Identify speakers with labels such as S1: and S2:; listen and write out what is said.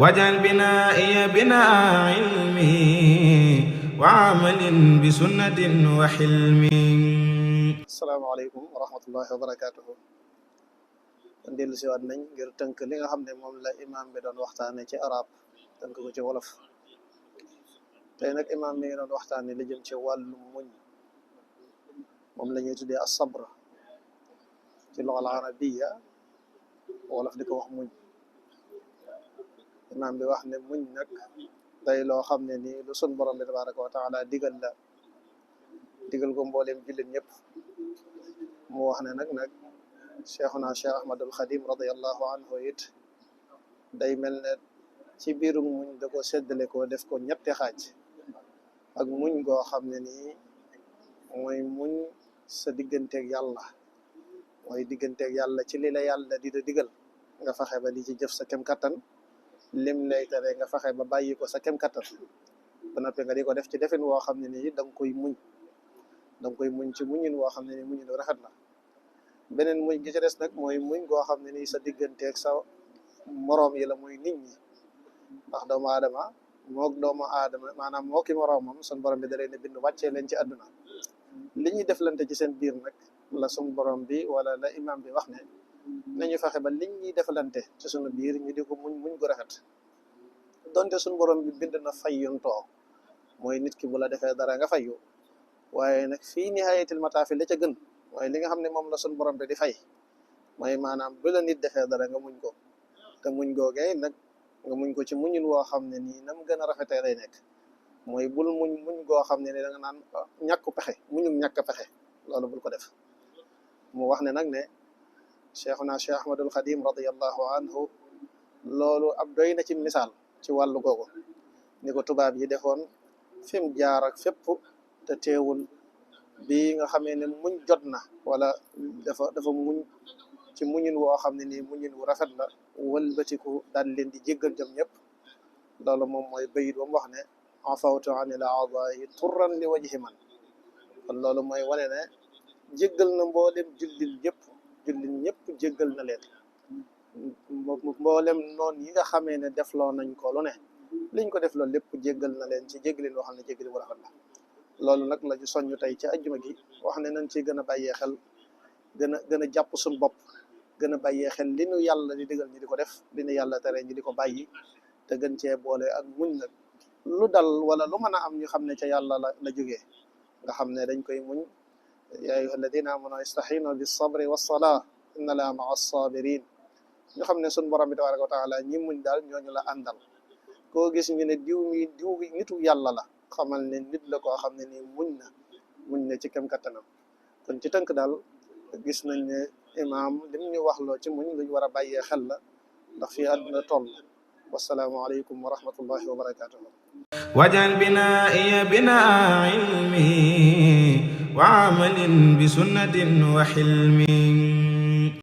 S1: واجعل بنائي بناء علم وعمل بسنة وحلم.
S2: السلام عليكم ورحمة الله وبركاته. dellu si waat nañ ngir tënk li nga xam ne moom la imam bi doon waxtaane ci arab tënk ko ci wolof. tey nag imam mi ngi doon waxtaane li jëm ci wàllu muñ, moom la ñuy tuddee as-sabr ci luga al arabiya, wolof di ko wax muñ. imam bi wax ne muñ nag day loo xam ne nii lu sun borom bi tabaraka wa taala digal la, digal ko mbooleem jullit ñëpp. mu wax ne nag cheikhuna cheikh ahmadul xadim radiallahu anhu it day mel ne ci biirum muñ da ko séddale ko def ko ñetti xaaj. ak muñ goo xam ne nii mooy muñ sa digganteeg yàlla, mooy digganteeg yàlla ci li la yàlla di digal nga fexe ba di ci jëf sa kem kattan, lim lay tere nga fexe ba bàyyi ko sa kem kattan, ba noppi nga di ko def ci defin woo xam ne nii da nga koy muñ, ci muñin woo xam ne nii muñin rafet la. beneen muñ gi ci des nag mooy muñ goo xam ne nii sa digganteeg sa moroom yi la, muy nit ñi, ndax doomu aadama maanaam moo ki moroomam sun borom bi da leen a bind wàccee leen ci àdduna. li ñuy deflante ci seen biir nag la sun borom bi wala la imam bi wax ne nañu fexe ba liñ ñuy deflante ci sunu biir ñu di ko muñ gu rafet. donte sun borom bi bind na fayyuntoo, mooy nit ki bu la defee dara nga fayyu, waaye nag fii nihayatil mataafi la ca gën mooy li nga xam ne moom la sun borom bi di fay, mooy maanaam bu la nit defee dara nga muñ ko. te muñ googee nag nga muñ ko ci muñin woo xam ne nii nam gën a rafetee lay nekk. mooy bul muñ goo xam ne ni da nga naan ñàkk pexe, muñum ñàkk pexe, loolu bul ko def. mu wax ne nag ne cheikhuna cheikh ahmadul xadim radiallahu anhu loolu ab doy na ci misaal ci wàllu googu, ni ko tubaab yi defoon fi mu jaar ak fépp, te teewul bi nga xamee ne muñ jot na wala dafa muñ ci muñin woo xam ne nii muñin wu rafet la, wëlbatiku daal leen di jéggal jëm ñëpp. loolu moom mooy bayit ba mu wax ne afawtu anil aadaa'i turran li wajhi man. kon loolu mooy wane ne jéggal na mboolem jullit ñëpp jéggal na leen. mboolem noon yi nga xamee ne defloo nañ ko lu ne, liñ ko def loolu lépp jéggal na leen ci jéggalin loo xam ne jéggalin bu rafet la. loolu nag la ñu soññu tey ci ajjuma gi, wax ne nañ ciy gën a bàyyee xel, gën a jàpp suñu bopp, gën a bàyyee xel li nu yàlla di digal ñi di ko def, li nu yàlla tere ñi di ko bàyyi, te gën cee boole ak muñ nag. lu dal wala lu mën a am ñu xam ne ca yàlla la jógee, nga xam ne dañ koy muñ. yaa ayyuha alladina amanu istaxiinu bis sabri was salaa inna laa maa sabirin. ñu xam ne suñu borom bi tabaraka wa taala ñi muñ daal ñooñu la àndal. koo gis ñu ne diw nitu yàlla la, xamal ne nit la koo xam ne nii muñ na ci kem kattanam. kon ci tënk daal gis nañ ne imaam lim ñu waxloo ci muñ luñ war a bàyyee xel la, ndax fii àdduna toll. wassalaamu aleykum wa rahmatullahi wa barakatuhu.
S1: واجعل بنائي بناء علم وعمل بسنة وحلم.